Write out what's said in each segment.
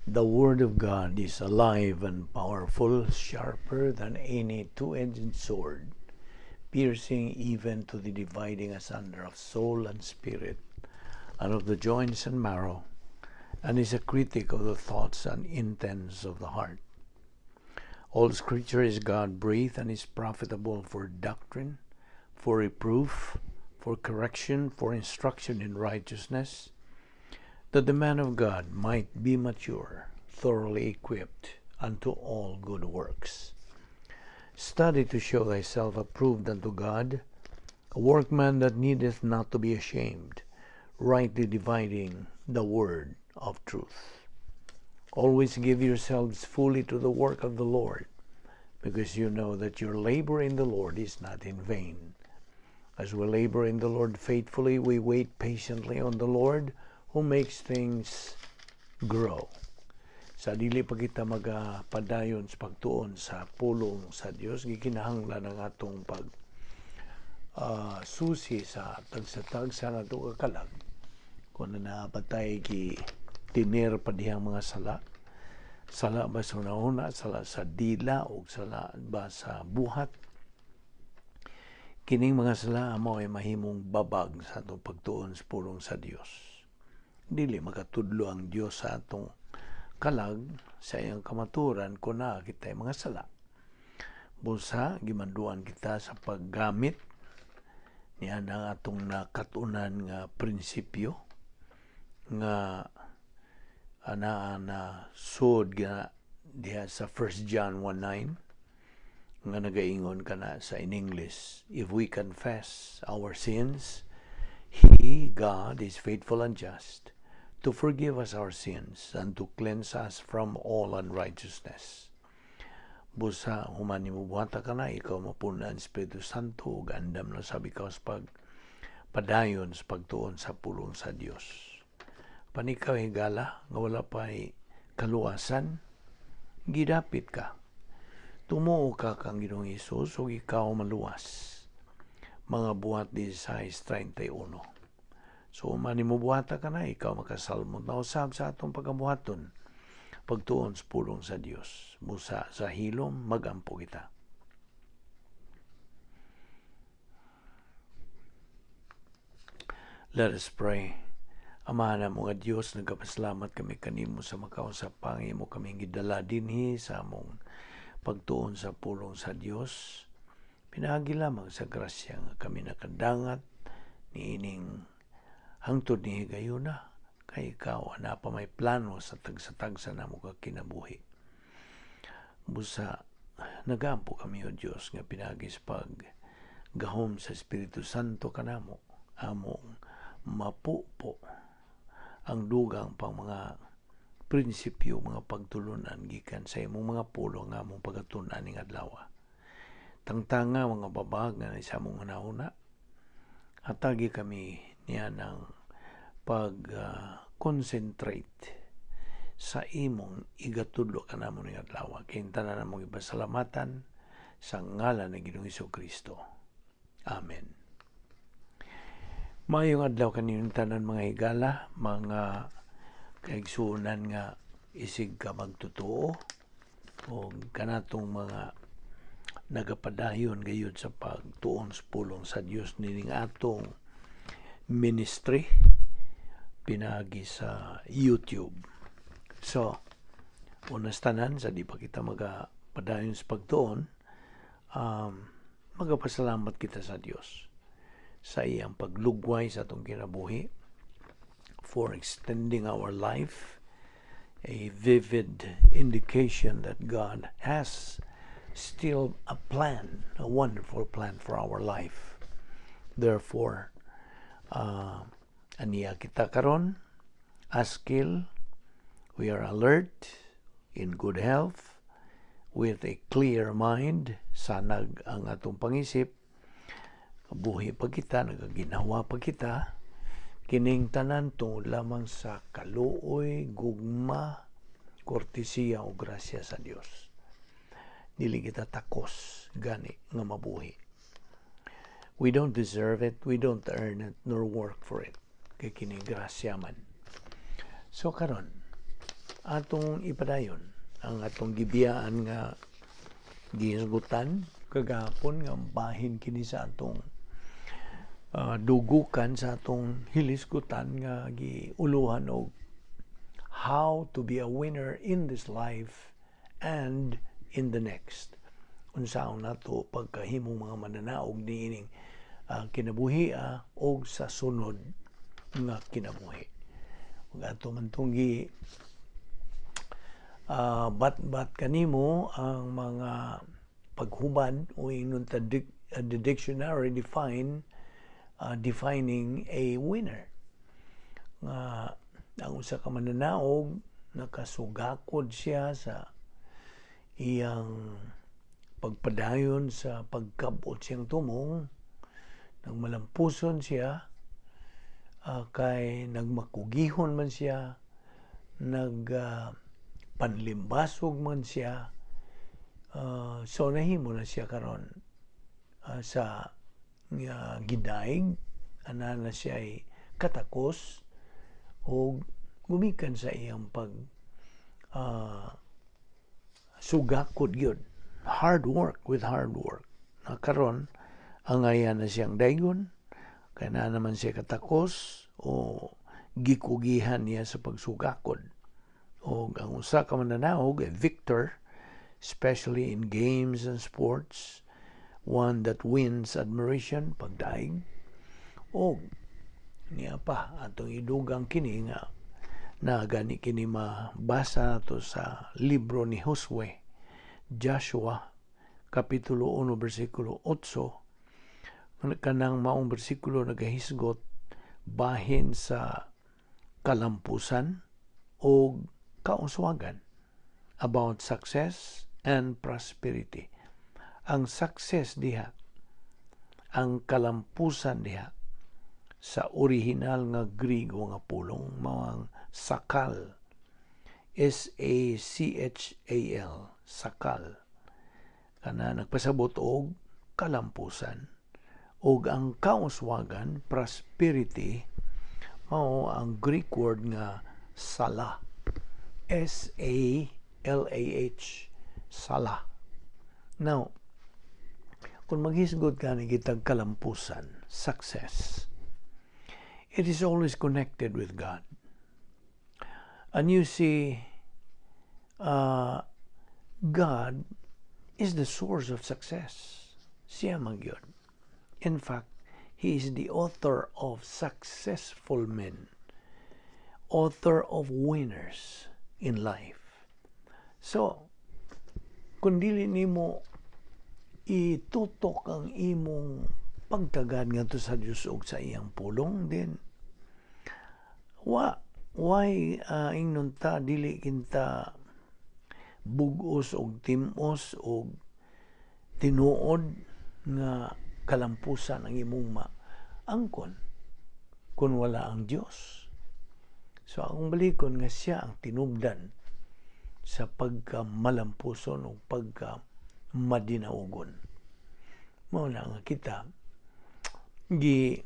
The Word of God is alive and powerful, sharper than any two-edged sword, piercing even to the dividing asunder of soul and spirit, and of the joints and marrow, and is a critic of the thoughts and intents of the heart. All Scripture is God-breathed and is profitable for doctrine, for reproof, for correction, for instruction in righteousness, that the man of God might be mature, thoroughly equipped unto all good works. Study to show thyself approved unto God, a workman that needeth not to be ashamed, rightly dividing the word of truth. Always give yourselves fully to the work of the Lord, because you know that your labor in the Lord is not in vain. As we labor in the Lord faithfully, we wait patiently on the Lord who makes things grow. Sa dili pa kita magapadayon sa pagtuon sa pulong sa Dios, gikinahanglan ang atong pag susi sa tagsa-tagsa nato ka kalag kung naa pa tay gi tinir pa dihang mga sala, sala ba sa hunahuna, sala sa dila o sala ba sa buhat. Kining mga sala mao ay mahimong babag sa atong pagtuon sa pulong sa Dios. Dili makatudlo ang Dios sa atong kalag sa iyang kamaturan kung naa kitay mga sala. Busa gimanduan kita sa paggamit niya ang atong nakatunan nga prinsipyo nga anaa na sud nga diha sa 1 John 1:9 nga nagaingon kana sa in English, "If we confess our sins, He, God, is faithful and just to forgive us our sins and to cleanse us from all unrighteousness." Busa human nimo buhata kana, ikaw mapun-an Espiritu Santo ug andam na sab ikaw sa pag padayon sa pagtuon sa pulong sa Dios. Pan ikaw, higala, nga wala pa'y kaluwasan, gidapit ka. Tumuo ka kang Ginoong Hesus ug ikaw maluwas. Mga Buhat 16:31. So human nimo buhata kana, ikaw makasalmot na usab sa atong pagabuhaton pagtuon sa pulong sa Dios. Busa sa hilom magampo kita. Let us pray. Amahan namo nga Dios, nagapasalamat kami kanimo sa makausap imo kaming gidala dinhi sa among pagtuon sa pulong sa Dios. Pinaagi lamang sa grasya nga kami nakadangat niining hangtod ni higayuna, kay ikaw ana pa may plano sa tagsa-tagsa namo ka kinabuhi. Busa nagampo kami, o Dios, nga pinaagi sa pag gahom sa Espiritu Santo kanamo among mapupo ang dugang pang mga prinsipyo, mga pagtulunan gikan sa imong mga pulong nga among pagatun-an ning adlaw. Tangtanga mga babag nga sa among hunahuna, hatagi kami niya ng pag-concentrate sa imong igatudlo kanamo ning adlaw. Kay tanan namong ipasalamatan sa ngalan ni Ginoong Kristo. Amen. Maayong adlaw kaninyong tanan, mga higala, mga kaigsuonan nga isig ka magtotoo o kanatong mga nagapadayon gayud sa pagtuon sa pulong sa Dios nining atong ministry pinaagi sa YouTube. So, unas tanan, sa di pa kita magapadayon sa pagtuon, magapasalamat kita sa Dios sa iyang paglugway sa atong kinabuhi, for extending our life, a vivid indication that God has still a plan, a wonderful plan for our life. Therefore, aniya kita karon, askil, we are alert, in good health, with a clear mind, sanag ang atong pangisip, buhi pa kita, nagaginawa pa kita, kining tanan tungod lamang sa kaluoy, gugma, kortesiya o grasya sa Dios. Dili kita takos gani nga mabuhi. We don't deserve it, we don't earn it, nor work for it. Kay kini grasya man. So karon, Atong ipadayon ang atong gibiyaan nga gihisgutan kagahapon nga bahin kini sa atong dugukan sa atong hilisgutan nga giuluhan og "How to be a winner in this life and in the next". Unsaon nato pagkahimong mga mananaog niining kinabuhi og sa sunod nga kinabuhi. Ug ato man tong gi bat-bat kanimo ang mga paghubad o ingnon ta the dictionary define defining a winner, nga ang usa ka mananaog nakasugakod siya sa iyang pagpadayon sa pagkabot siyang tumong, nagmalampuson siya kay nagmakugihon man siya, nag panlimbasog man siya, so nahimo na siya karon sa gidaig ana na siya ay katakos o gumikan sa iyang pag sugakod gyud, hard work with hard work na karon angayan na siyang daygon kay na naman siya katakos o gikugihan niya sa pagsugakod. O ang usa ka mananaog, a victor, especially in games and sports, one that wins admiration, pagdaig. O niya pa atong idugang kini nga na gani kini mabasa nato sa libro ni Josue, Joshua, kapitulo 1 bersikulo 8. Kanang maong bersikulo nagahisgot bahin sa kalampusan o kauswagan, about success and prosperity. Ang success diha, ang kalampusan diha sa original nga Grigo nga pulong mao ang sakal, S A C H A L, sakal, kana nagpasabot og kalampusan, ug ang kauswagan, prosperity, mao ang Greek word nga sala, S A L A H, sala. Now, kung maghisgot ka ni kitag kalampusan, success, it is always connected with God. And you see, God is the source of success. Siya man gyud. In fact, He is the author of successful men, author of winners in life. So, kung dili nimo itutok ang imong pagtagad ngadto sa Dios ug sa iyang pulong, then wa why ingnon ta dili kinta bugos og timos og tinuod nga kalampusan ang imong maangkon kung wala ang Dios? So akong balikon nga siya ang tinubdan sa pagka malampuson o pagka madinaugon. Mao na nga kita gi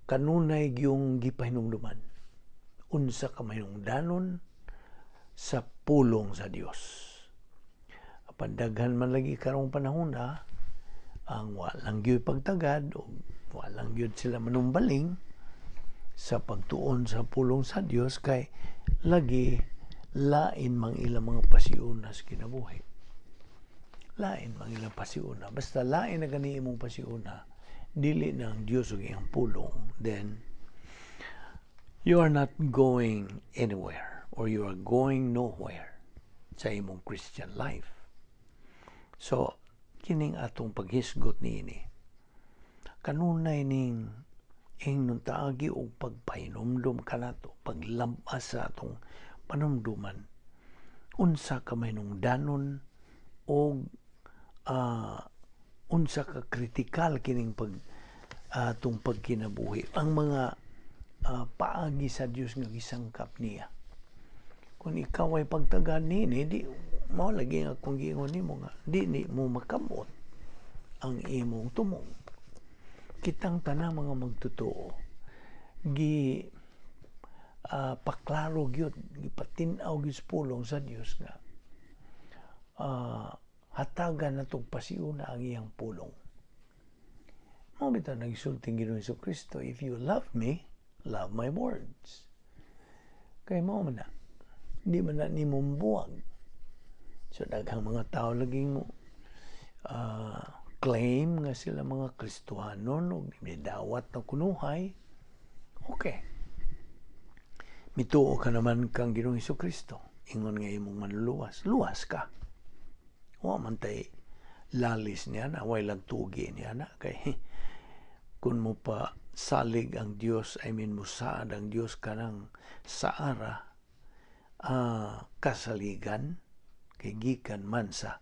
kanunay gyung gipahinumduman unsa ka mahinungdanon sa pulong sa Dios. Apan daghan man lagi karong panahon na ang walang gyud pagtagad o walang gyud sila manumbaling sa pagtuon sa pulong sa Dios kay lagi lain mang ilang mga pasiuna sa kinabuhi. Lain mang ilang pasiuna. Basta lain na gani imong pasiuna, dili na ang Dios ug iyang pulong, then you are not going anywhere or you are going nowhere sa imong Christian life. So, kining atong paghisgot niini, kanunay ning ingnon taagi og pagpahinumdum kanato, paglabas sa atong panumduman unsa ka mahinungdanon og unsa ka kritikal kining pag atong pagkinabuhi, ang mga paagi sa Dios nga gisangkap niya. Kung ikaw ay pagtagan nini, di mao lagi nga kung giingon nimo nga di ni mo makamot ang imong tumong. Kitang tanang mga magtotoo gi Paklaro gyud, gipatin-aw gyud sa pulong sa Dios nga hatagan natong pasiuna ang iyang pulong. Mao bitaw nagsulti ang Ginoong Kristo, "If you love me, love my words." Kay mao man na, di man na nimo buwag. So daghang mga tao laging mo claim nga sila mga Kristohanon ug dawat na kunuhay. Okay. Mituo ka naman kang Ginoong Kristo. Ingon nga imong manluluwas. Luwas ka. Wa man tay lalis niya na, way lang tugi niya na. Kay kung mo pa salig ang Dios, I mean, musaad ang Dios kanang saara kasaligan, kay gikan man sa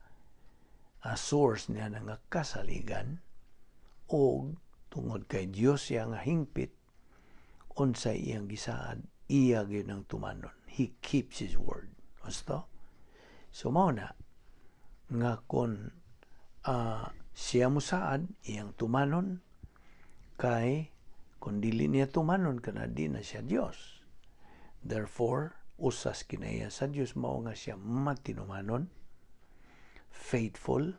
source niya na nga kasaligan, og tungod kay Dios siya nga hingpit, unsay iyang gisaad, iya gyud ang tumanon. He keeps his word. Gusto? So mao na nga kon siya musaad, iyang tumanon, kay kung dili niya tumanon, kana di na siya Dios. Therefore, usas kinaya sa Dios, mao nga siya matinumanon, faithful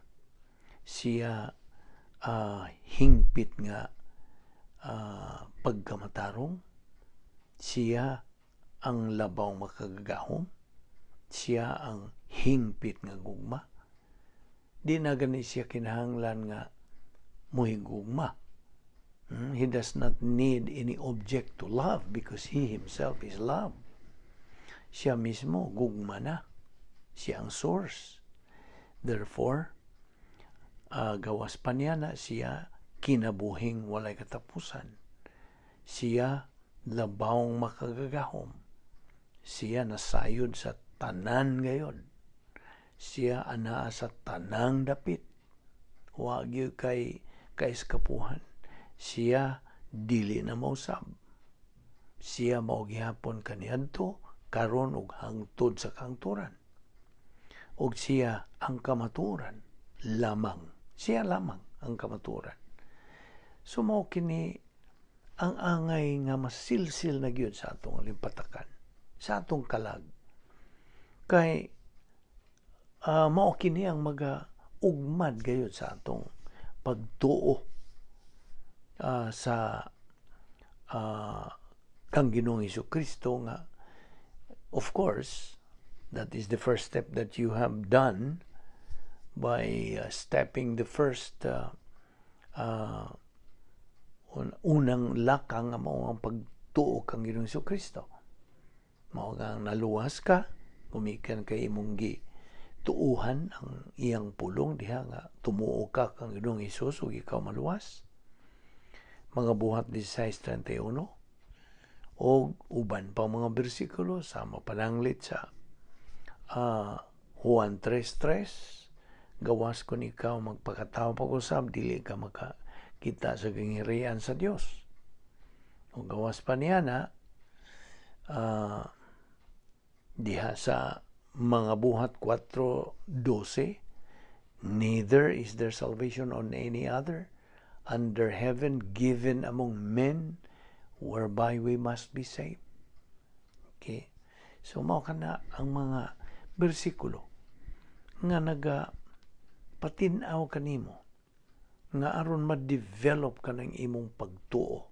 siya, hingpit nga pagkamatarong siya, ang labaw makagagahom siya, ang hingpit nga gugma. Di na gani siya kinahanglan nga muhigugma. He does not need any object to love because he himself is love. Siya mismo gugma na. Siya ang source. Therefore, gawas pa niya na siya kinabuhing walay katapusan. Siya labawng makagagahom. Siya nasayod sa tanan gayon. Siya anaa sa tanang dapit. Wa gyud kay kaiskapuhan. Siya dili na mausab. Siya mao gihapon kaniadto, karon ug hangtod sa kahangturan. Ug siya ang kamatuoran lamang. Siya lamang ang kamatuoran. So mao kini ang angay nga masilsil na gyud sa atong alimpatakan, sa atong kalag. Kay mao kini ang maga ugmad gayud sa atong pagtuo sa kang Ginoong Kristo nga, of course, that is the first step that you have done by stepping the first unang lakang nga mao ang pagtuo kang Ginoong Kristo. Mao nga naluwas ka gumikan kay imong gi tuuhan ang iyang pulong diha nga tumuo ka kang Ginoong Hesus ug ikaw maluwas. Mga Buhat 16:31 o uban pa mga bersikulo sama pananglit sa Juan 3:3, gawas kun ikaw magpakatawo pag-usab, dili ka makakita sa gingharian sa Dios. O gawas pa niya na diha sa Mga Buhat 4:12, "Neither is there salvation on any other under heaven given among men whereby we must be saved." Okay, so mao kana ang mga bersikulo nga naga patin-aw kanimo nga aron ma-develop ka ng imong pagtuo.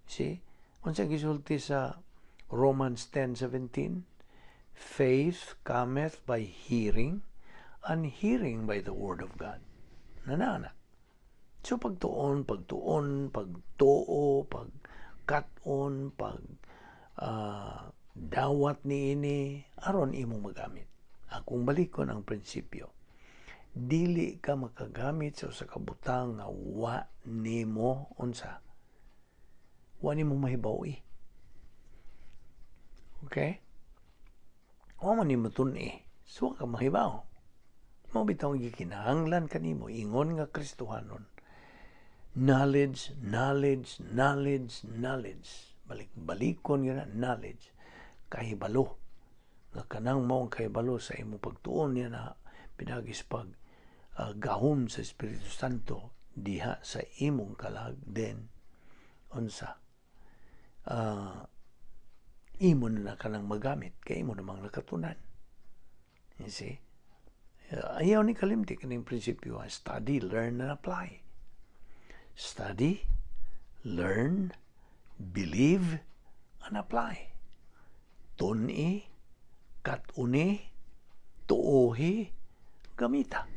See? Unsa gisulti sa Romans 10:17? "Faith cometh by hearing, and hearing by the word of God." Nanana. So pagtuon, pagtuon, pagtuo, pagkat-on, pag dawat niini aron imong magamit. Akong balikon ang prinsipyo. Dili ka makagamit sa usa ka butang nga wa nimo unsa? Wa nimo mahibaw-i. Okay? Wa man nimo tun-i. So wa ka mahibaw. Mao bitaw gikinahanglan kanimo ingon nga Kristohanon. Knowledge, knowledge, knowledge, knowledge. Balik-balikon yun na knowledge. Kahibalo. Nga kanang mao ang kahibalo sa imong pagtuon niya na pinagis pag gahom sa Espiritu Santo diha sa imong kalag, then unsa Imo na kanang magamit kay imo namang nakatunan. You see? Ayaw ni kalimti kaning prinsipyo: study, learn, and apply. Study, learn, believe, and apply. Tun-i, kat-uni, tuohi, gamita.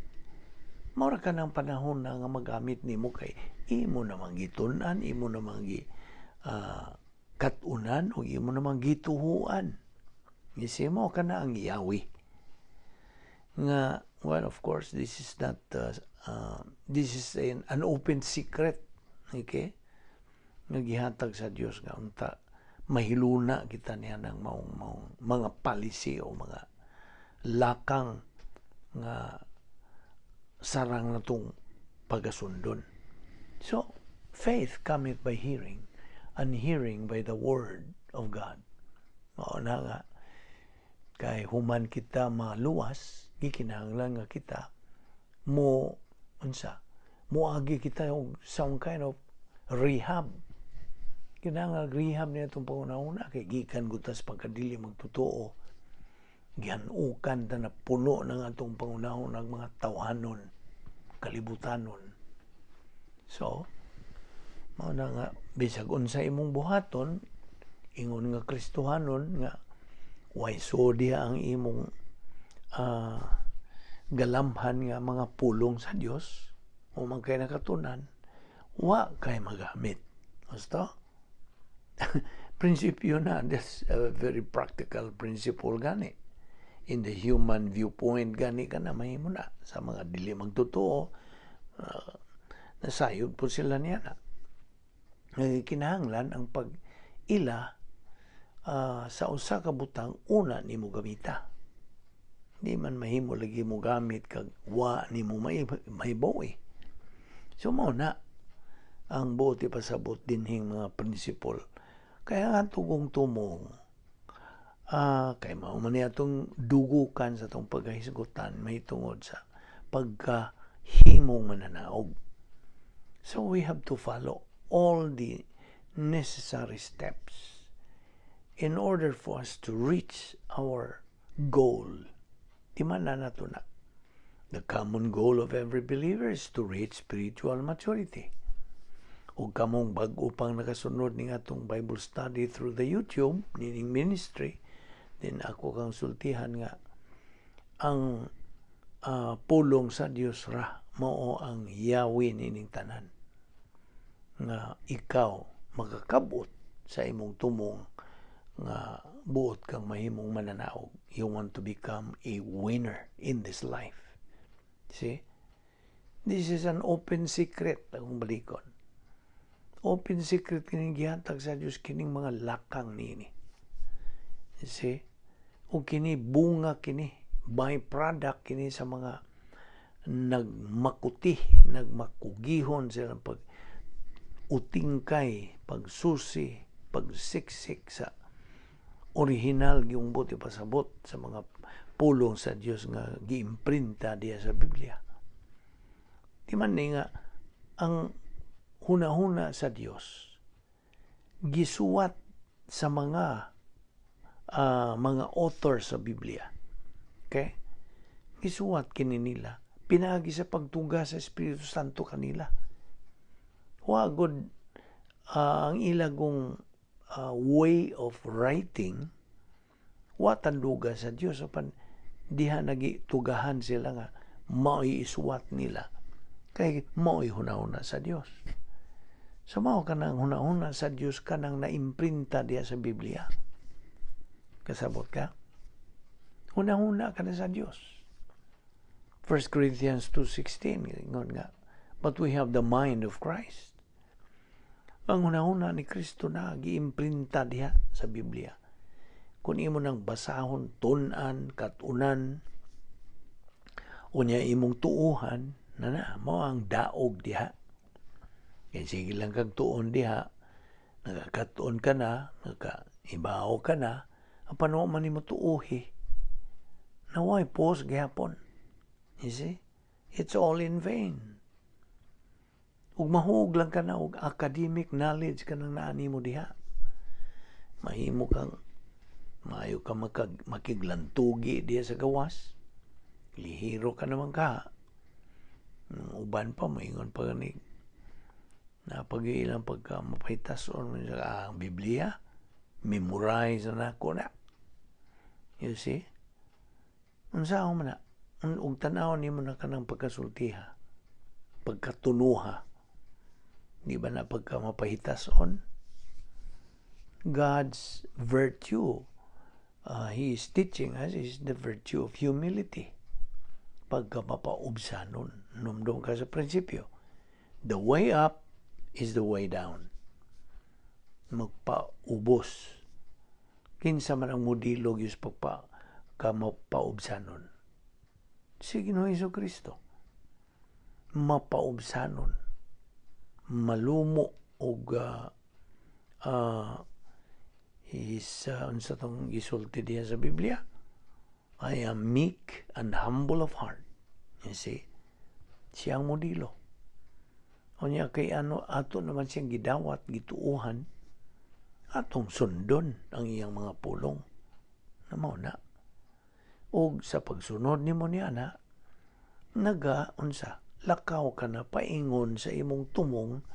Mao ra kanang panahon na nga magamit nimo kay imo namang gitun-an, imo namang gi kat-unan ug imo namang gituhuan. Ngisi mo kana ang yawi. Nga, well, of course, this is not this is an open secret. Okay? Nga gihatag sa Dios nga unta mahiluna kita niya ng maong, maong mga policy o mga lakang nga sarang natong pagasundon. So, faith cometh by hearing, and hearing by the word of God. Mao na nga, kay human kita maluwas, gikinahanglan nga kita mo unsa, moagi kita og some kind of rehab. Kinahanglan rehab niya itong pangunahuna kay gikan gutas pagkadili magtotoo, gihanukan ta na puno ng atong pangunahon ng mga tawhanon, kalibutanon. So, mao na nga bisag unsa imong buhaton, ingon nga Kristohanon nga way so diha ang imong galamhan nga mga pulong sa Dios o man kay nakatunan, wa kay magamit. Basta prinsipyo na, that's a very practical principle gani. In the human viewpoint gani ka na mahimo na sa mga dili magtotoo, nasayod po sila niya na. Kinahanglan ang pag-ila sa usa ka butang una nimo gamita. Di man mahimo lagi mo gamit kag wa nimo mahibaw eh. So mao na ang buot ipasabot dinhing mga principle. Kaya nga tugong tumong kay mao man niya atong dugukan sa atong pagkahisgutan mahitungod sa pagkahimong mananaog. So we have to follow all the necessary steps in order for us to reach our goal. Di man na nato na. The common goal of every believer is to reach spiritual maturity. O kamong bag-o pang nakasunod ning atong Bible study through the YouTube, nining ministry, then ako kang sultihan nga ang pulong sa Dios ra mao ang yawi nining tanan nga ikaw makakabot sa imong tumong nga buot kang mahimong mananaog. You want to become a winner in this life. See? This is an open secret akong balikon. Open secret kining gihatag sa Dios kining mga lakang nini. You see? O kini bunga kini, byproduct kini sa mga nagmakuti, nagmakugihon sila pag utingkay, pagsusi, pagsiksik sa original yung buot ipasabot sa mga pulong sa Dios nga giimprinta diya sa Biblia. Di man ni nga ang hunahuna sa Dios gisuwat sa mga author sa Biblia. Okay? Gisuwat kini nila pinaagi sa pagtuga sa Espiritu Santo kanila. Wa gud ang ilagong way of writing wa tanduga sa Dios, apan diha nagitugahan sila nga mao'y isuwat nila kay mao'y hunahuna sa Dios. So mao kanang hunahuna sa Dios kanang naimprinta diha sa Biblia. Kasabot ka? Hunahuna ka na sa Dios. 1 Corinthians 2:16 ingon nga, "But we have the mind of Christ." Ang hunahuna ni Kristo na giimprinta diha sa Biblia. Kung imo nang basahon, tun-an, katunan, unya imong tuuhan, na na, mao ang daog diha. Kaya sige lang kag tuon diha, nagakatuon ka na, nagkaibaw ka na, apan wa man nimo tuuhi. Naway pos gihapon. You see? It's all in vain. Ug mahug lang ka na og academic knowledge ka nang naa nimo diha. Mahimo kang Maayo ka makiglantugi diya sa gawas. Lihiro ka naman ka. Uban pa, maingon pa gani. Na pag ilang pagka mapahitason, ang Biblia, memorize na nako na. You see? Unsa man na? Ug tan-awon nimo na kanang pagkasultiha, pagkatunuha. Di ba na pagka mapahitason? God's virtue, He is teaching us, is the virtue of humility. Pagka mapaubsanon, numdum ka sa prinsipyo. The way up is the way down. Magpaubos. Kinsa man ang modelo gyud pagpa ka mapaubsanon? Si Ginoong Kristo. Mapaubsanon. Malumo og is unsa tong gisulti diha sa Biblia? "I am meek and humble of heart." You see? Siya ang modelo. Unya kay ano ato naman siyang gidawat, gituuhan, atong sundon ang iyang mga pulong. Na mao na. Og sa pagsunod nimo niya na, naga unsa, lakaw ka na paingon sa imong tumong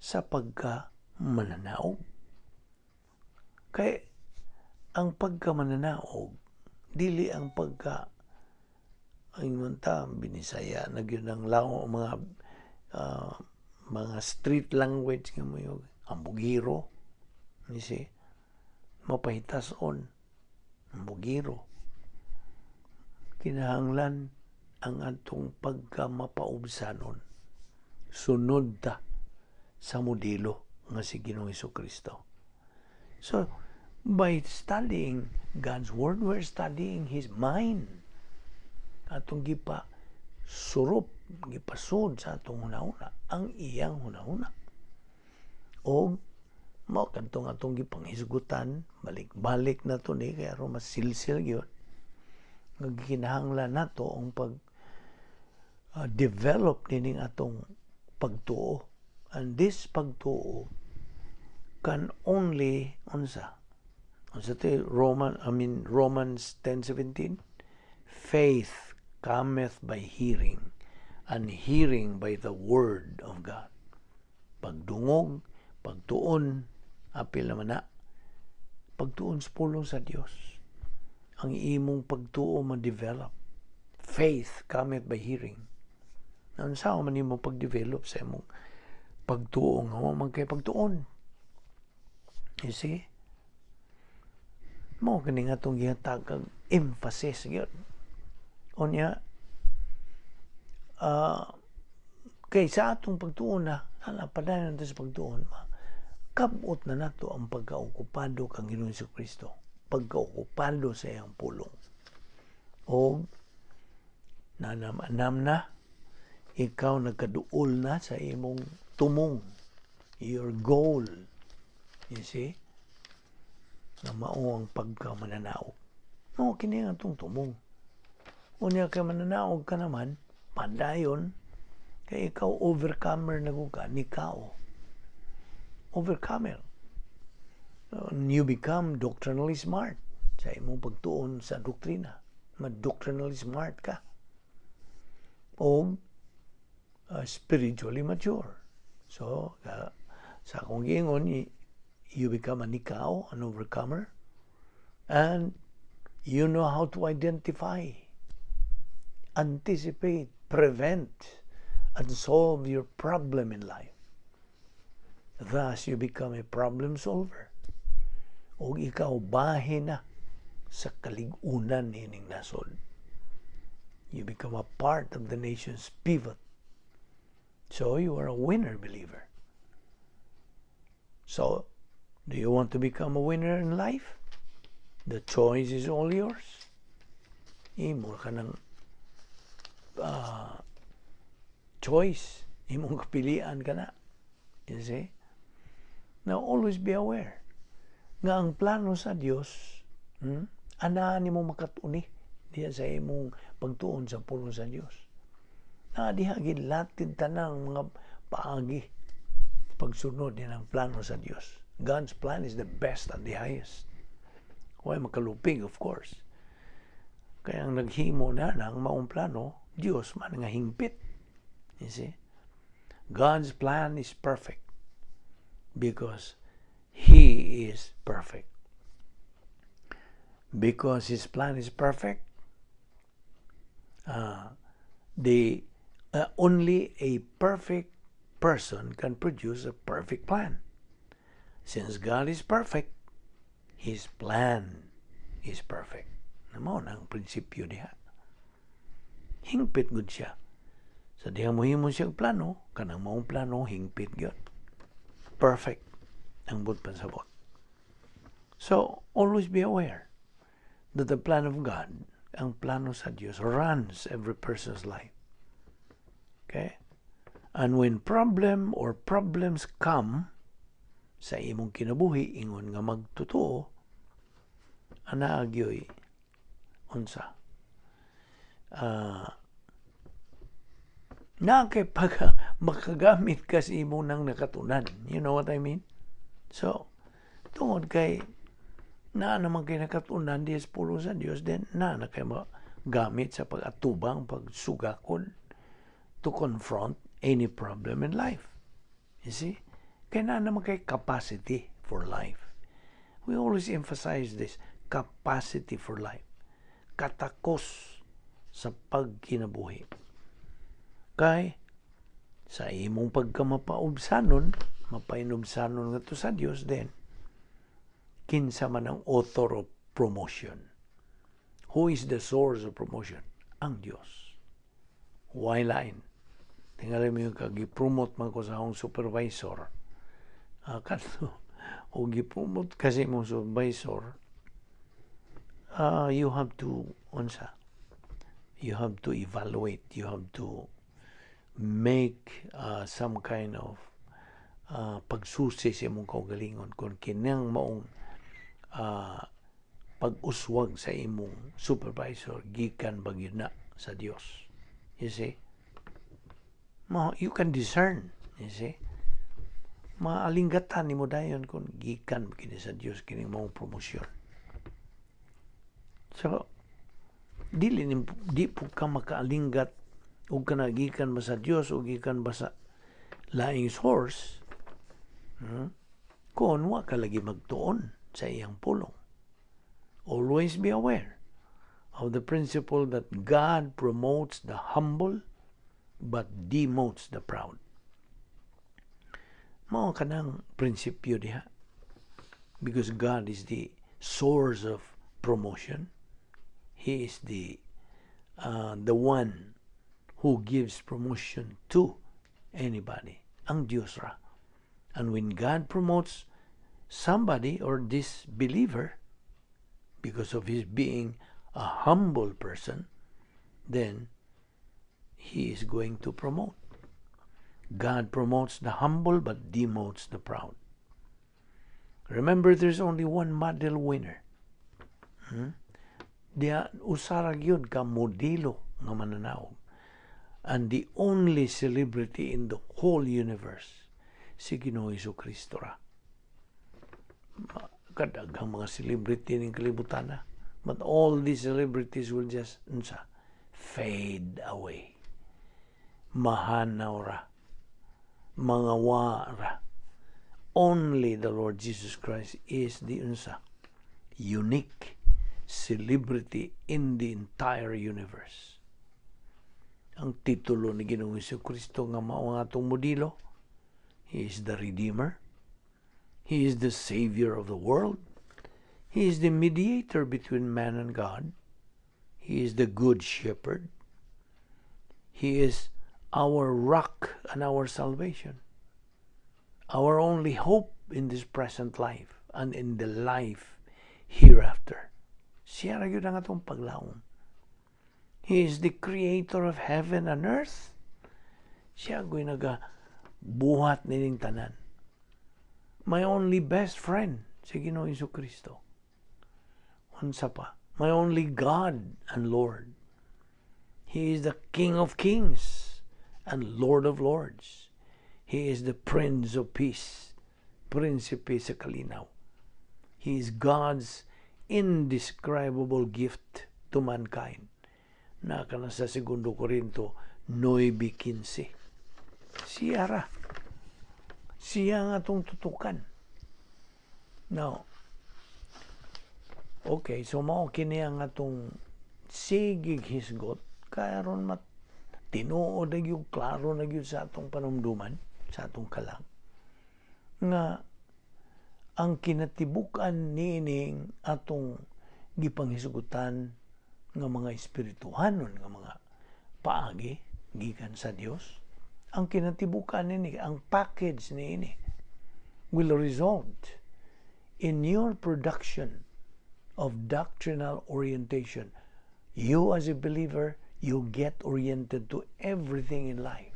sa pagka mananaog. Kay ang pagka mananaog, dili ang pagka ingon ta Binisaya na gyud ang law, mga street language nga mo yung ambugiro. You see? Mapahitason, ambugiro. Kinahanglan ang atong pagka mapaubsanon, sunod ta sa modelo nga si Ginoong Kristo. So, by studying God's Word, we're studying His mind. Atong gipa surup, gipasud sa atong hunahuna, ang iyang hunahuna. O mao kadtong atong gipanghisgutan, balik-balik na to ni kay aron masilsil gyud nga gikinahanglan nato ang pag develop nining atong pagtuo. And this pagtuo can only unsa unsa to, Roman, I mean, Romans 10:17, "Faith cometh by hearing, and hearing by the word of God." Pagdungog, pagtuon, apil naman na pagtuon sa pulong sa Dios. Ang imong pagtuo ma-develop. Faith cometh by hearing. Unsa man nimo pag-develop sa imong pagtuo nga wa man kay pagtuon? You see? Mao kini nga atong gihatag emphasis gyud. Unya kay sa atong pagtuon na, hala, padayon nato sa pagtuon, ma kabot na nato ang pagkaokupado kang Ginoong Kristo, pagkaokupado sa iyang pulong. O nanam-anam na, ikaw nagkaduol na sa imong tumong, your goal. You see? Na mao ang pagkamananaog. Mao kini ang atong tumong. Unya kay mananaog ka naman, padayon, kay ikaw overcomer na ka, nikao. Overcomer. You become doctrinally smart sa imong pagtuon sa doktrina. Ma-doctrinally smart ka. O spiritually mature. So, sa akong giingon, you become a nikao, an overcomer, and you know how to identify, anticipate, prevent, and solve your problem in life. Thus, you become a problem solver. O ikaw bahin na sa kalig-unan nining nasod. You become a part of the nation's pivot. So you are a winner believer. So, do you want to become a winner in life? The choice is all yours. Imo ka ng choice. Imong kapilian ka na. You see? Now, always be aware nga ang plano sa Dios, anaa nimo makatuni diya sa imong pagtuon sa pulong sa Dios. Na diha gilatid tanang mga paagi pagsunod din ang plano sa Dios. God's plan is the best and the highest. Way makalupig, of course. Kaya ang naghimo na ang maong plano, Dios man nga hingpit. You see? God's plan is perfect because He is perfect. Because His plan is perfect, the only a perfect person can produce a perfect plan. Since God is perfect, His plan is perfect. Mao na ang prinsipyo diha. Hingpit gud siya. Sa diha mohimo siya plano, kanang maong plano hingpit gyud. Perfect ang buot pasabot. So, always be aware that the plan of God, ang plano sa Dios, runs every person's life. Okay? And when problem or problems come sa imong kinabuhi, ingon nga magtotoo, ana gyoy unsa? Na kay pag makagamit ka sa imong nang nakatunan. You know what I mean? So, tungod kay naa naman kay nakatunan di sa pulong sa Dios, then naa na kay magamit sa pag-atubang, pagsugakon to confront any problem in life. You see? Kay naa naman kay capacity for life. We always emphasize this, capacity for life. Katakos sa pagkinabuhi. Kay sa imong pagkamapaubsanon, mapainubsanon nga to sa Dios, then kinsa man ang author of promotion? Who is the source of promotion? Ang Dios. Why lain? Tingali mo yung kag-promote man ko sa akong supervisor. Kadto, o gi-promote kasi mong supervisor, you have to, unsa, you have to evaluate, you have to make some kind of pagsusi sa imong kaugalingon kung kinang maong pag-uswag sa imong supervisor gikan ba gyud na sa Dios. You see? Ma, you can discern, you see? Maalinggatan nimo dayon kung gikan kini sa Dios kining maong promosyon. So, dili ni di po ka makaalinggat ug kana gikan ba sa Dios o gikan ba sa laing source, Kung wa ka lagi magtuon sa iyang pulong. Always be aware of the principle that God promotes the humble but demotes the proud. Mao kanang prinsipyo diha. Because God is the source of promotion. He is the one who gives promotion to anybody. Ang Dios ra. And when God promotes somebody or this believer because of his being a humble person, then he is going to promote. God promotes the humble but demotes the proud. Remember, there's only one model winner. Diya usa ra gyud ka modelo nga mananaog. And the only celebrity in the whole universe, si Ginoong Kristo ra. Kadaghang mga celebrity ning kalibutan na. But all these celebrities will just unsa, fade away. Mahanaw ra. Mga ra. Only the Lord Jesus Christ is the unsa, unique celebrity in the entire universe. Ang titulo ni Ginoong Kristo nga mao ang atong modelo, He is the Redeemer. He is the Savior of the world. He is the mediator between man and God. He is the good shepherd. He is our rock and our salvation, our only hope in this present life and in the life hereafter. Siya ra gyud ang atong paglaom. He is the creator of heaven and earth. Siya gyud nagabuhat nining tanan. My only best friend, si Ginoong Kristo. Unsa pa? My only God and Lord. He is the King of kings and Lord of lords. He is the Prince of Peace, Prinsipe sa kalinaw. He is God's indescribable gift to mankind. Na kana sa Segundo Corinto 9:15. Siya ra. Siya nga atong tutukan. Now, okay, so mao kini ang atong sigig hisgot karon mat tinuod na gyud, klaro na gyud sa atong panumduman, sa atong kalag nga ang kinatibuk-an niining atong gipanghisgutan nga mga espirituhanon nga mga paagi gikan sa Dios, ang kinatibuk-an nini, ang package niini will result in your production of doctrinal orientation. You as a believer, you get oriented to everything in life.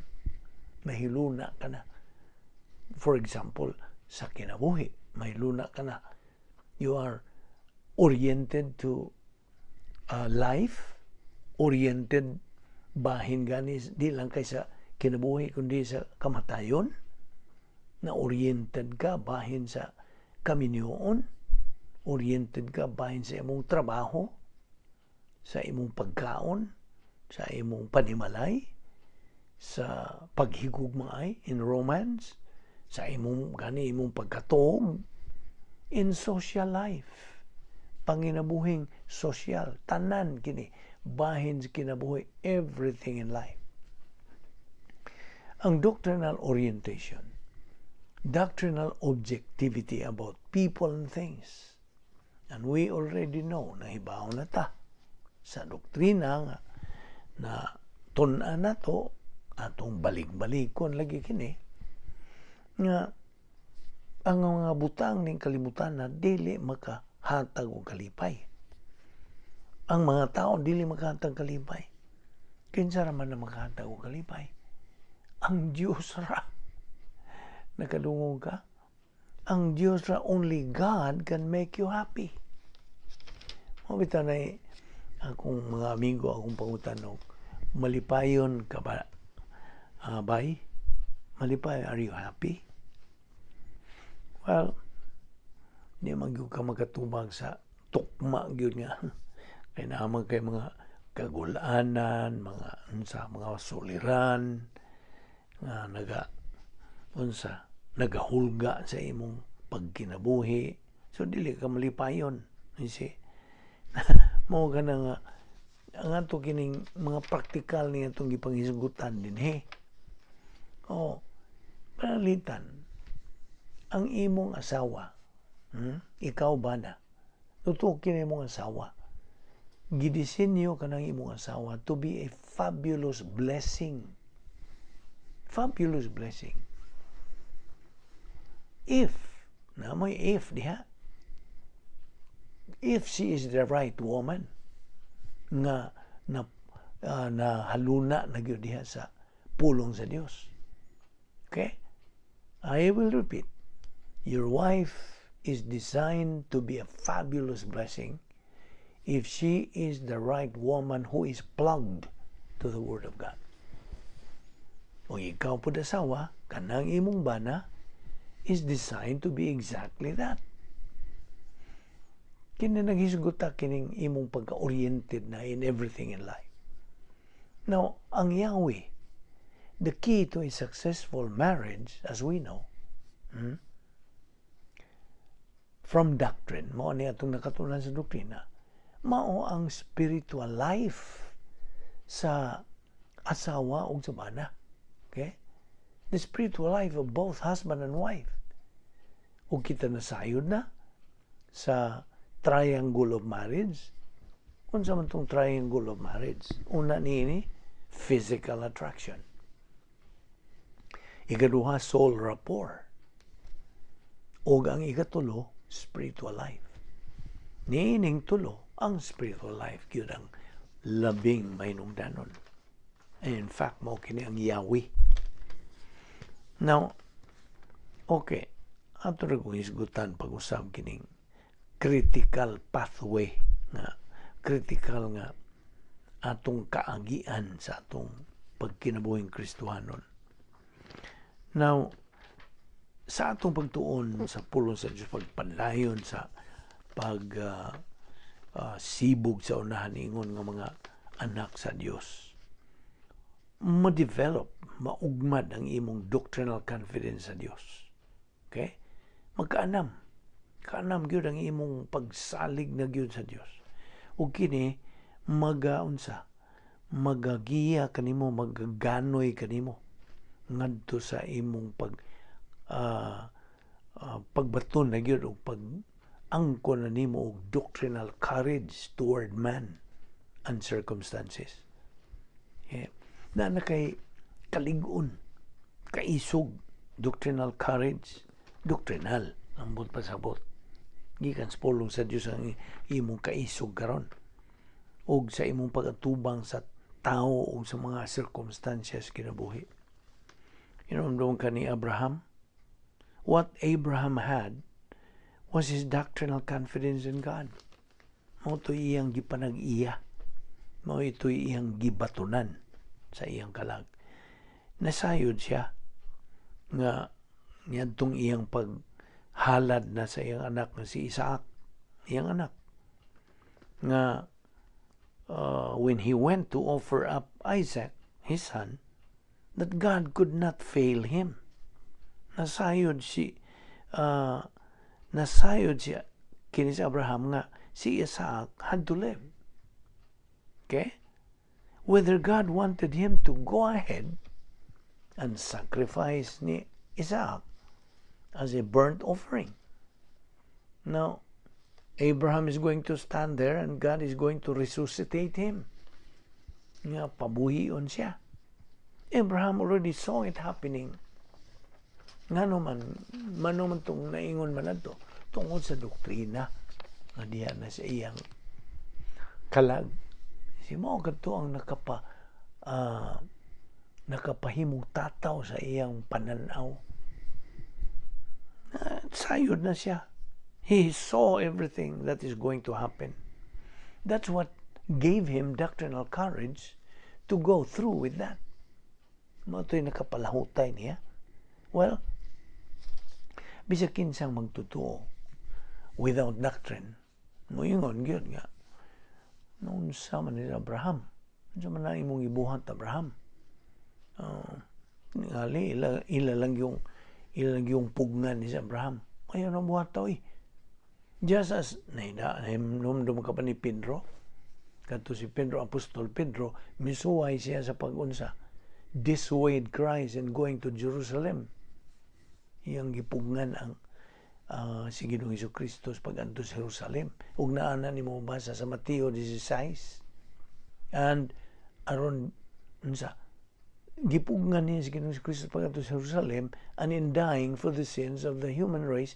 Mahiluna ka na. For example, sa kinabuhi, mahiluna ka na. You are oriented to life, oriented bahin gani di lang kay sa kinabuhi kundi sa kamatayon, na oriented ka bahin sa kaminyoon, oriented ka bahin sa imong trabaho, sa imong pagkaon, sa imong panimalay, sa paghigugmaay in romance, sa imong gani imong pagkatuog in social life, panginabuhing sosyal, tanan kini bahin sa kinabuhi, everything in life. Ang doctrinal orientation, doctrinal objectivity about people and things. And we already know, nahibaw na ta sa doktrina nga na tun-an na to, atong balik-balikon lagi kini nga ang mga butang ning kalibutan na dili makahatag og kalipay. Ang mga tao dili makahatag kalipay. Kinsa ra man na makahatag og kalipay? Ang Dios ra. Nakadungog ka? Ang Dios ra, only God can make you happy. Mao bitaw na akong mga amigo, akong pangutan-on, "Malipayon ka ba? Bay? Malipay, are you happy?" Well, di man gyud ka makatubag sa tukma gyud nga. Kay naa man kay mga kagulanan, mga unsa, mga suliran nga naga unsa, nagahulga sa imong pagkinabuhi. So dili ka malipayon. You see? Mao ka na nga ang ato kining mga praktikal ni atong gipanghisgutan dinhi. Oh, panalitan ang imong asawa, Ikaw ba na? Totoo kini imong asawa. Gidisenyo ka ng imong asawa to be a fabulous blessing. Fabulous blessing. If, na may if diha, if she is the right woman, nga na haluna na gyud diha sa pulong sa Dios. Okay? I will repeat. Your wife is designed to be a fabulous blessing if she is the right woman who is plugged to the Word of God. O ikaw po asawa, kanang imong bana is designed to be exactly that. Kini naghisgot ta kining imong pagka-oriented na in everything in life. Now, ang Yahweh, the key to a successful marriage, as we know, from doctrine, mao ni atong nakatunan sa doktrina, mao ang spiritual life sa asawa ug sa bana. Okay? The spiritual life of both husband and wife. Ug kita nasayod na sa triangle of marriage. Unsa man tong triangle of marriage? Una niini, physical attraction. Ikaduha, soul rapport. Ug ang ikatulo, spiritual life. Niining tulo, ang spiritual life gyud ang labing mahinungdanon. And in fact, mao kini ang Yahweh. Now, okay, ato ra kong hisgutan pag-usab kining critical pathway nga critical nga atong kaagian sa atong pagkinabuhing Kristohanon. Now, sa atong pagtuon sa pulong sa Diyos, pagpanlayon sa pag Sibog sa unahan ingon nga mga anak sa Dios. Ma-develop, maugmad ang imong doctrinal confidence sa Dios. Okay? Magkaanam. Kaanam gyud ang imong pagsalig na gyud sa Dios. Ug kini magaunsa, magagiya kanimo, magaganoy kanimo ngadto sa imong pagbaton na gyud og pag angkon na nimo og doctrinal courage toward man and circumstances. Yeah. Na kay kalig-on, kaisog, doctrinal courage, doctrinal, ang buot pasabot. Gikan sa pulong sa Dios ang imong kaisog karon og sa imong pag-atubang sa tao o sa mga circumstances kinabuhi. Hinumdum ka ni Abraham? What Abraham had was his doctrinal confidence in God. Mao to iyang gipanag-iya. Mao ito iyang gibatunan sa iyang kalag. Nasayod siya nga niadtong iyang paghalad na sa iyang anak nga si Isaac, iyang anak nga when he went to offer up Isaac, his son, that God could not fail him. Nasayod siya kini si Abraham nga si Isaac had to live. Okay? Whether God wanted him to go ahead and sacrifice ni Isaac as a burnt offering. Now, Abraham is going to stand there and God is going to resuscitate him. Nga pabuhion siya. Abraham already saw it happening. Ngano man, mano man tong naingon man adto tungod sa doktrina nga diha na sa iyang kalag. Si mao kadto ang nakapahimong tataw sa iyang pananaw. Sayod na siya. He saw everything that is going to happen. That's what gave him doctrinal courage to go through with that. Mao to'y nakapalahutay niya. Well, bisag kinsang magtotoo without doctrine, moingon gyud nga, "Unsa man ni Abraham? Unsa man na imong ibuhat, Abraham?" Ngali, ila lang yung pugnan ni si Abraham. Ayaw na buhat tao eh. Just as, nahinumdum ka pa ni Pedro, kadto si Pedro, Apostol Pedro, misuway siya sa pag-unsa, dissuade Christ and going to Jerusalem. Iyang gipugnan ang si Ginoong Hesus Kristo pag adto sa Jerusalem. Ug naa na nimo basa sa Mateo 16. And aron unsa, gipugnan niya si Ginoong Hesus Kristo pag adto sa Jerusalem and in dying for the sins of the human race,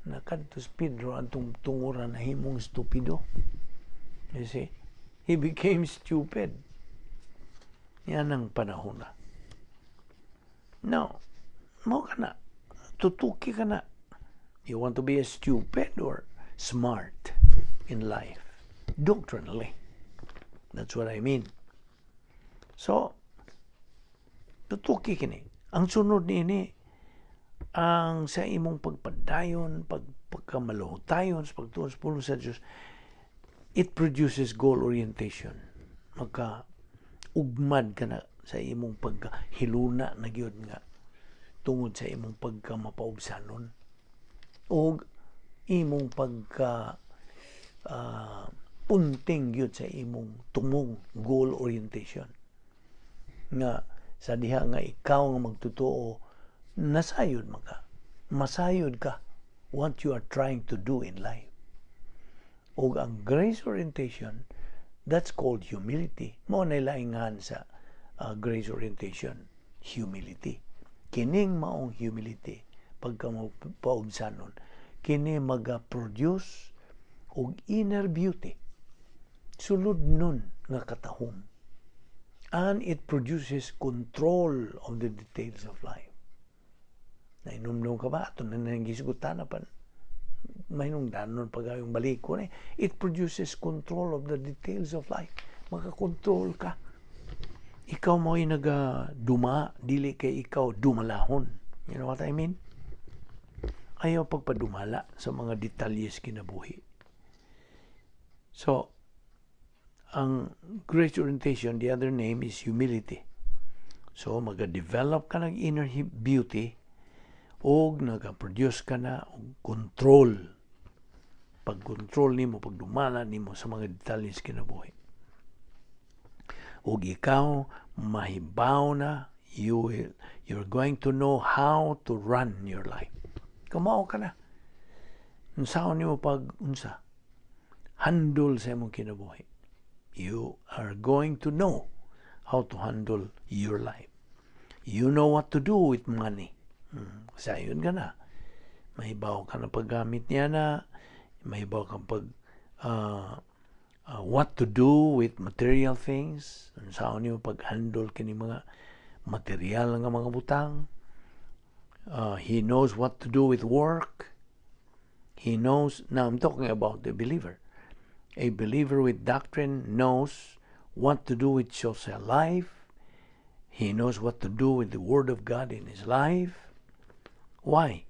na kadto si Pedro atong tunguran nahimong stupido. You see? He became stupid. Yan ang panahon na. Now, mao ka na. Tutuki ka na. You want to be a stupid or smart in life? Doctrinally. That's what I mean. So, tutuki kini. Ang sunod niini, ang sa imong pagpadayon, pagkamaluhutayon sa pagtuon sa pulong sa Diyos, it produces goal orientation. Magka ugmad ka na sa imong pagkahiluna na gyud nga tungod sa imong pagka mapaubsanon o imong pagka punting gyud sa imong tumong, goal orientation, nga sa diha nga ikaw nga magtotoo, nasayod man ka, masayod ka what you are trying to do in life. Ug ang grace orientation, that's called humility. Mao na laingan sa grace orientation, humility. Kining maong humility, pagka mo paubsanon, kini maga-produce og inner beauty, sulod nun nga katahom, and it produces control of the details of life. Nahinumdum ka ba ato na nanggisgutan na pan mahinungdanon pag yung baliko ni? It produces control of the details of life. Makakontrol ka. Ikaw mo'y nagaduma, dili kay ikaw dumalahon. You know what I mean? Ayaw pagpadumala sa mga detalyes kinabuhi. So, ang grace orientation, the other name is humility. So, maga-develop ka ng inner beauty o naga-produce ka na og control. Pag-control nimo, pagdumala nimo sa mga detalye sa kinabuhi. Ug ikaw mahibaw na you're going to know how to run your life. Kamao ka na. Unsaon nimo pag unsa? Handle sa imong kinabuhi. You are going to know how to handle your life. You know what to do with money. Sayon ka na. Mahibaw ka na paggamit niya na, mahibaw ka pag what to do with material things. Unsaon nimo pag-handle kini mga material nga mga butang. He knows what to do with work. He knows, now I'm talking about the believer. A believer with doctrine knows what to do with social life. He knows what to do with the Word of God in his life. Why?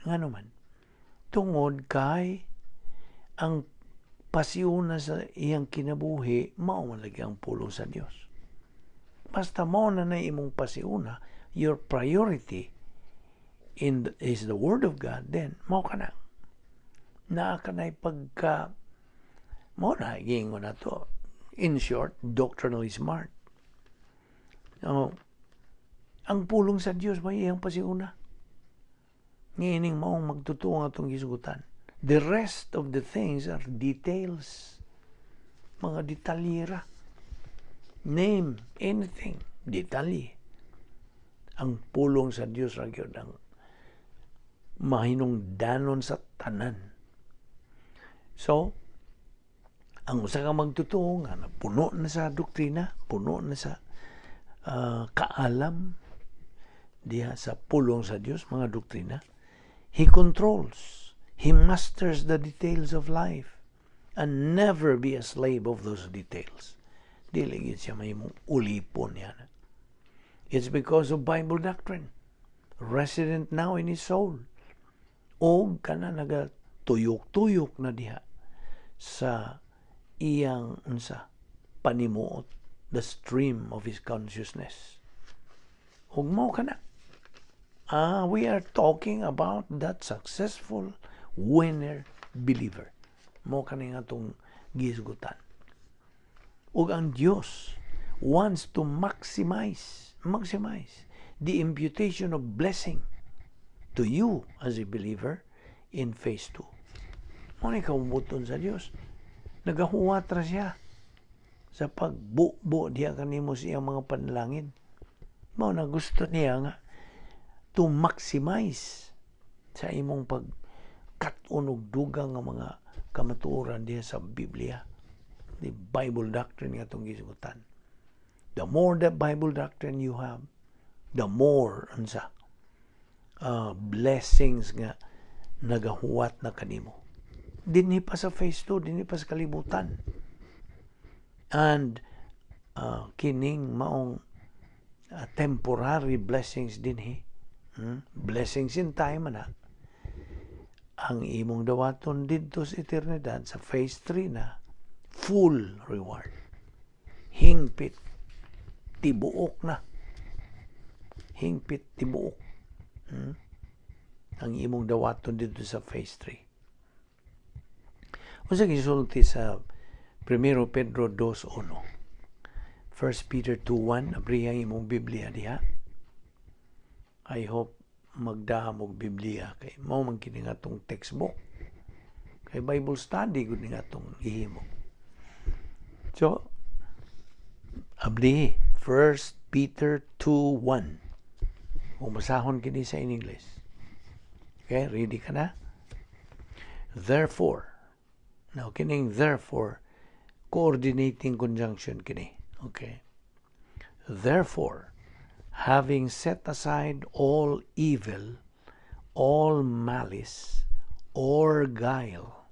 Ngano man? Tungod kay ang pasiuna sa iyang kinabuhi, mao man lagi ang pulong sa Dios. Basta mao na na imong pasiuna, your priority is the Word of God, then mao ka na. Naa ka na'y pagka, mao na, giingon na to. In short, doctrinally smart. So, ang pulong sa Dios may iyang pasiuna. Ngining maong magtotoo nga atong gisugutan. The rest of the things are details. Mga detalyera. Name anything. Detalye. Ang pulong sa Dios ra gyud ang mahinungdanon sa tanan. So, ang usa ka magtotoo nga puno na sa doktrina, puno na sa kaalam diha sa pulong sa Dios, mga doktrina, he controls, he masters the details of life and never be a slave of those details. Dili gyud siya mahimong ulipon niya. It's because of Bible doctrine resident now in his soul. O kana naga tuyok-tuyok na diha sa iyang unsa panimuot, the stream of his consciousness. Ug mao kana. We are talking about that successful winner believer. Mao kani nga atong gisgutan. Ug ang Dios wants to maximize the imputation of blessing to you as a believer in phase 2. Mao ni kabubut-on sa Dios. Nagahuwat ra siya sa pagbubo diha kanimo sa iyang mga panalangin. Mao na gusto niya nga to maximize sa imong pagkat-on og dugang nga mga kamatuoran diha sa Biblia. The Bible doctrine nga atong gisugutan. The more that Bible doctrine you have, the more unsa blessings nga nagahuwat na kanimo. Dinhi pa sa phase 2, dinhi pa sa kalibutan. And kining maong temporary blessings dinhi. Blessings in time na ang imong dawaton didto sa eternidad sa phase 3 na full reward. Hingpit tibuok na. Hingpit tibuok. Ang imong dawaton didto sa phase 3. Unsa gisulti sa 1 Pedro 2:1? 1 Peter 2:1, abriha ang imong Biblia diha. I hope magdahom og Biblia kay mao man kini nga atong textbook. Kay Bible study gud ni atong gihimo. So, abli 1 Peter 2:1. Kung basahon kini sa in English. Okay, ready ka na? Therefore, now kining therefore, coordinating conjunction kini. Okay. Therefore, having set aside all evil, all malice, or guile,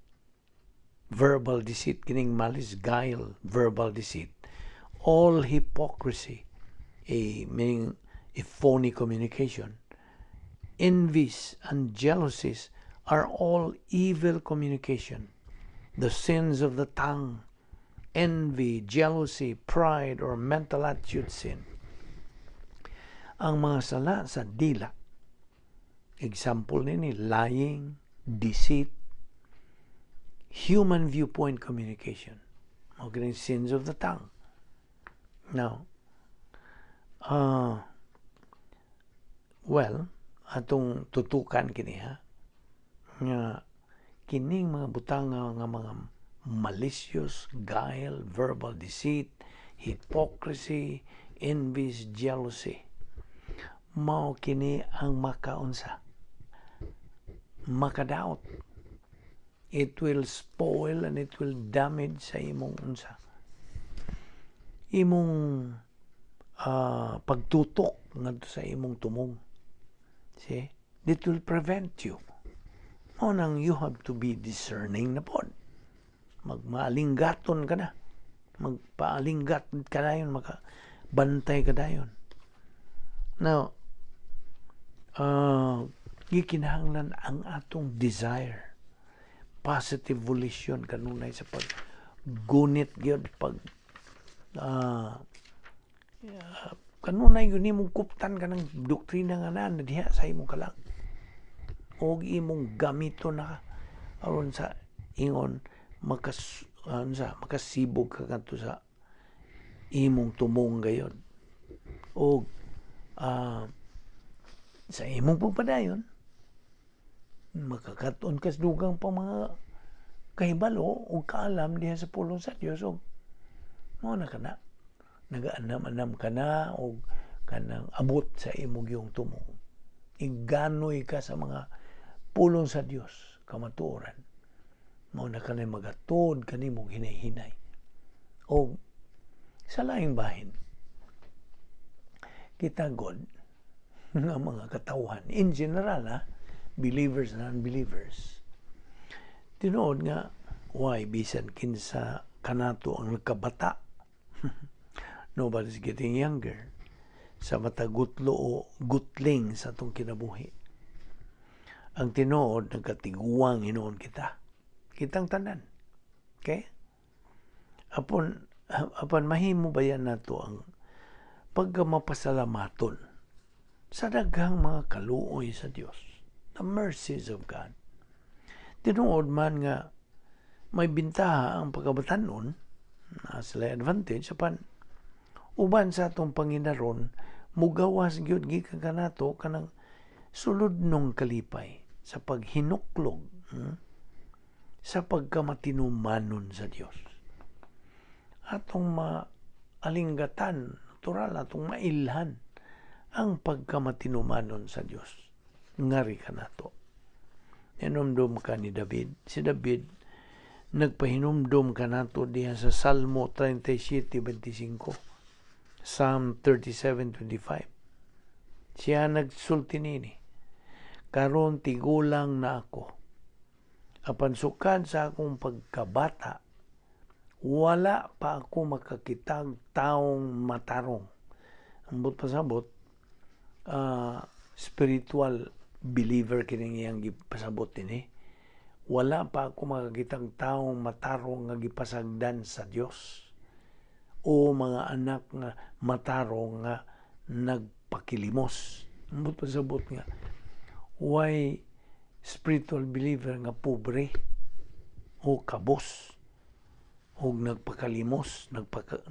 verbal deceit, kining malice, guile, verbal deceit, all hypocrisy, a meaning a phony communication, envies and jealousies are all evil communication. The sins of the tongue, envy, jealousy, pride, or mental attitude sin. Ang mga sala sa dila. Example nini, lying, deceit, human viewpoint communication. Mao kining sins of the tongue. Now, well, atong tutukan kini ha, nga kining mga butang nga mga malicious, guile, verbal deceit, hypocrisy, envies, jealousy. Mao kini ang makaunsa, makadaot. It will spoil and it will damage sa imong unsa, imong pagtutok ngadto sa imong tumong. See? It will prevent you. Mao nang you have to be discerning na pod. Magmaalinggaton ka na. Magpaalinggat ka dayon, makabantay ka dayon. Now, gikinahanglan ang atong desire. Positive volition kanunay sa paggunit gyud, pag kanunay yun imong kuptan kanang doktrina nga naa na diha sa imong kalag og imong gamito na aron sa ingon makas sa makasibog ka kadto sa imong tumong gayon og sa imong pagpadayon makakat-on kas dugang pa mga kahibalo o kaalam diha sa pulong sa Dios, og mao na kana nagaanam-anam ka na og kanang abot sa imong yung tumong, iganoy ka sa mga pulong sa Dios kamatuoran, mao na kanay magatod kanimong hinay-hinay. Og sa laing bahin, kita god nga mga katawhan in general ha, believers and unbelievers, tinuod nga why bisan kinsa kanato ang nagkabata, nobody's getting younger sa matagutlo o gutling sa atong kinabuhi. Ang tinuod, nagkatiguang hinuon kita. Kitang tanan. Okay? Apan mahimo ba yan nato ang pagkamapasalamaton sa daghang mga kaluoy sa Dios? The mercies of God. Tinuod man nga may bintaha ang pagkabatanon, na sila advantage, apan uban sa atong panginaron mugawas gyud gikan kanato kanang sulod nung kalipay sa paghinuklog, sa pagkamatinumanon sa Dios. Atong maalingatan, natural atong mailhan ang pagkamatinumanon sa Dios. Ngari kanato. Hinumdum ka ni David. Si David nagpahinumdum kanato diha sa Salmo 37:25. Psalm 37:25. Siya nagsulti nini, "Karon tigulang na ako. Apan sukad sa akong pagkabata, wala pa ako makakitag taong matarong." Ambot pasabot, spiritual believer kining iyang gipasabot dinhi. "Wala pa ako makakitang taong matarong nga gipasagdan sa Dios o mga anak nga matarong nga nagpakilimos." Ambot pasabot nga why spiritual believer nga pobre o kabos o nagpakalimos,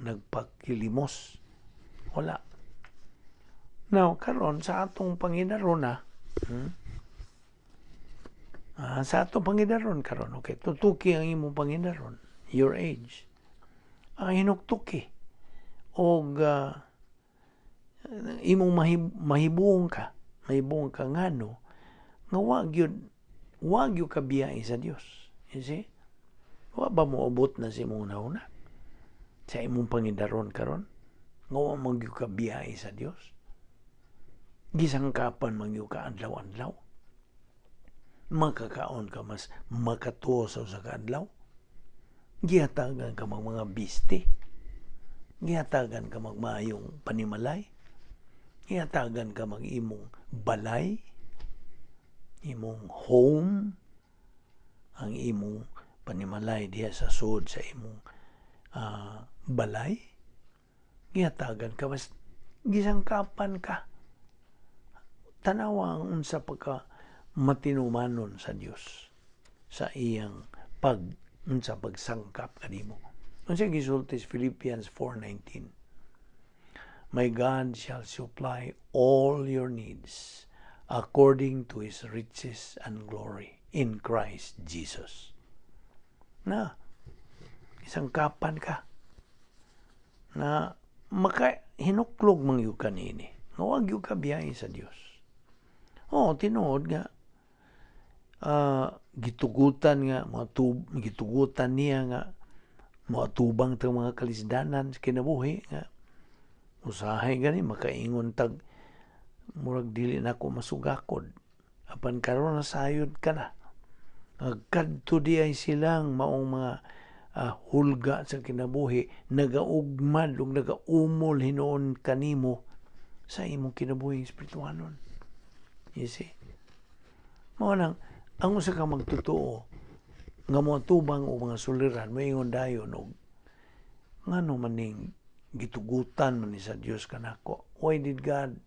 nagpakilimos. Wala. Now, karon sa atong panginaron na, Sa atong panginaron karon, okay, tutuki ang imong panginaron, your age. Ang hinuktuki og imong mahibuong ka ngano nga wa gyud ka biyai sa Dios. You see? Wa ba mo abot na sa imong una sa imong pangidaron karon nga wa man gyud ka biyai sa Dios? Gisangkapan man gyud ka adlaw-adlaw. Makakaon ka mas makatuo sa usa ka adlaw. Gihatagan ka mag mga biste. Gihatagan ka magmaayong panimalay. Gihatagan ka mag imong balay, imong home, ang imong Panimalay diha sa sud sa imong balay, gihatagan ka, mas gisangkapan ka. Tanawa ang unsa pagka matinumanon sa Dios sa iyang pag unsa pagsangkap kanimo. Unsa gisulti sa Philippians 4:19? "My God shall supply all your needs according to His riches and glory in Christ Jesus." Na, isangkapan ka na maka hinuklog man gyud kanini nga wag gyud ka biyahe sa Dios. Oh, tinuod nga gitugutan nga mga tub, gitugutan niya nga moatubang tag mga kalisdanan sa kinabuhi nga usahay gani makaingon tag murag dili na ako masugakod, apan karon nasayod ka na. Kadto di ay silang maong mga hulga sa kinabuhi, nagaugmad ug nagaumol hinuon kanimo sa imong kinabuhi espirituhanon. You see, mao nang ang usa ka magtotoo nga moatubang og mga suliran, moingon dayon og ngano maning gitugutan man ni sa Dios kanako? Why did God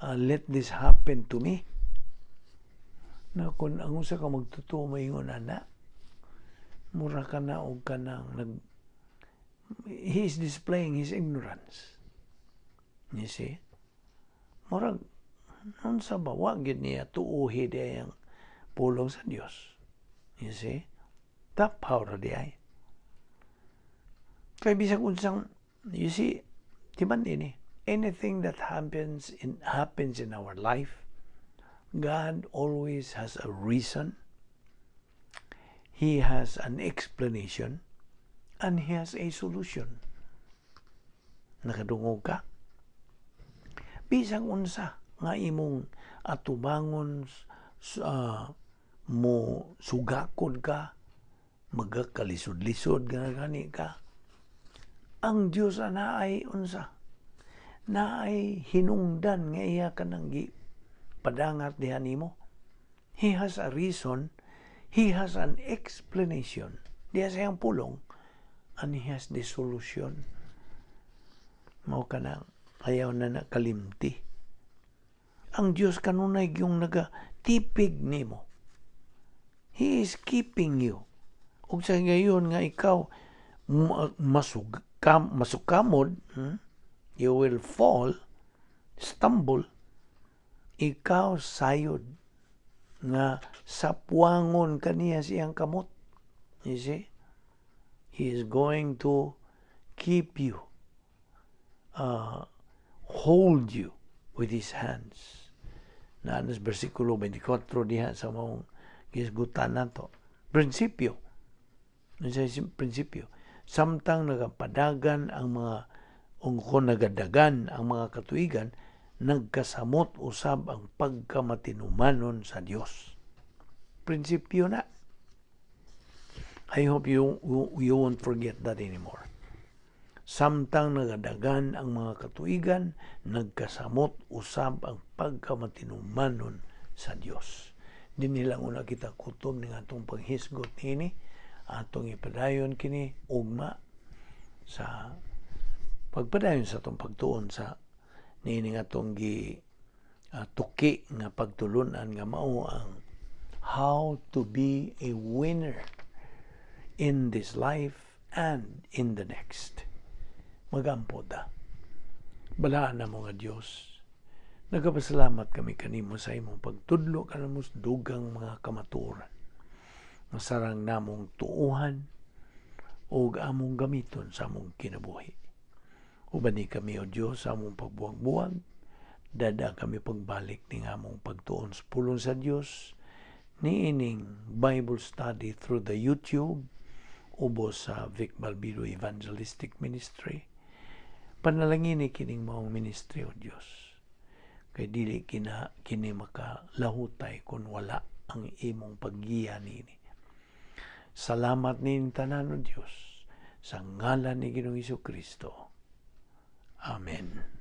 let this happen to me? Na kung ang usa ka magtotoo moingon ana, mura ka na og kanang nag he is displaying his ignorance. You see, murag unsa ba, wa gyud niya tuuhi di ang pulong sa Dios. You see, tapaw ra di ay kay bisag unsang, you see, timan ini, anything that happens in our life, God always has a reason. He has an explanation and He has a solution. Nakadungog ka? Bisag unsa nga imong atubangon, mo sugakod ka, magakalisod-lisod gani ka, ang Dios naay unsa, naay hinungdan nga iya kanang gi padangat diha nimo. He has a reason, He has an explanation diha sa iyang pulong, and He has the solution. Mao kanang ayaw na na kalimti. Ang Dios kanunay yung nagatipig nimo. He is keeping you. Ug sa ngayon nga ikaw masukamod, you will fall, stumble, ikaw sayod nga sapwangon kaniya siyang kamot. You see? He is going to keep you, hold you with His hands. Na sa versikulo 24 diha sa maong gisgutan nato. Prinsipyo. Sa prinsipyo. Samtang nagapadagan ang mga ung nagadagan ang mga katuigan, nagkasamot usab ang pagkamatinumanon sa Dios. Prinsipyo na. I hope you won't forget that anymore. Samtang nagadagan ang mga katuigan, nagkasamot usab ang pagkamatinumanon sa Dios. Dinhi lang una kita kutob ning atong paghisgot niini, atong ipadayon kini ugma sa pagpadayon sa atong pagtuon sa niini atong gi tuki nga pagtulunan nga mao ang how to be a winner in this life and in the next. Magampo ta. Balaan na mga Diyos. Nagapasalamat kami kanimo sa imong pagtudlo kanamo sa dugang mga kamatuoran. Masarang namong tuuhan ug among gamiton sa among kinabuhi. Ubani kami, O Diyos, sa among pagbuwag-buwag, dada kami pagbalik ning among pagtuon sa pulong sa Dios niining Bible study through the YouTube ubos sa Vic Balbido Evangelistic Ministry. Panalangini kining maong ministry, O Dios. Kay dili kina kini makalahutay kung wala ang imong paggiya nini. Salamat ning tanan, O Dios, sa ngalan ni Ginoong Kristo. Amen.